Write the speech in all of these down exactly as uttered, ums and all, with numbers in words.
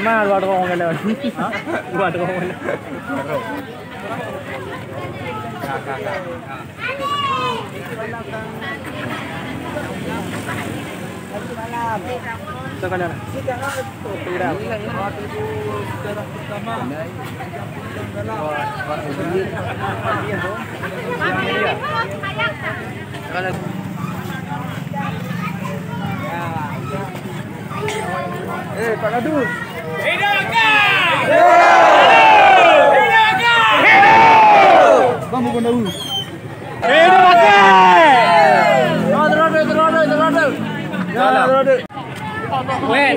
Ma dua droe ngon lôn. Ha? Dua droe ngon lôn. Ka, ka, ka. Eh, Pak Kadus. Hidup K! Hidup K! Bang, bukan daun. Hidup K! Wen,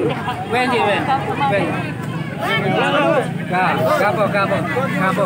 Wen cik Wen. Wen. Ka, ka apa, ka apa, ka apa.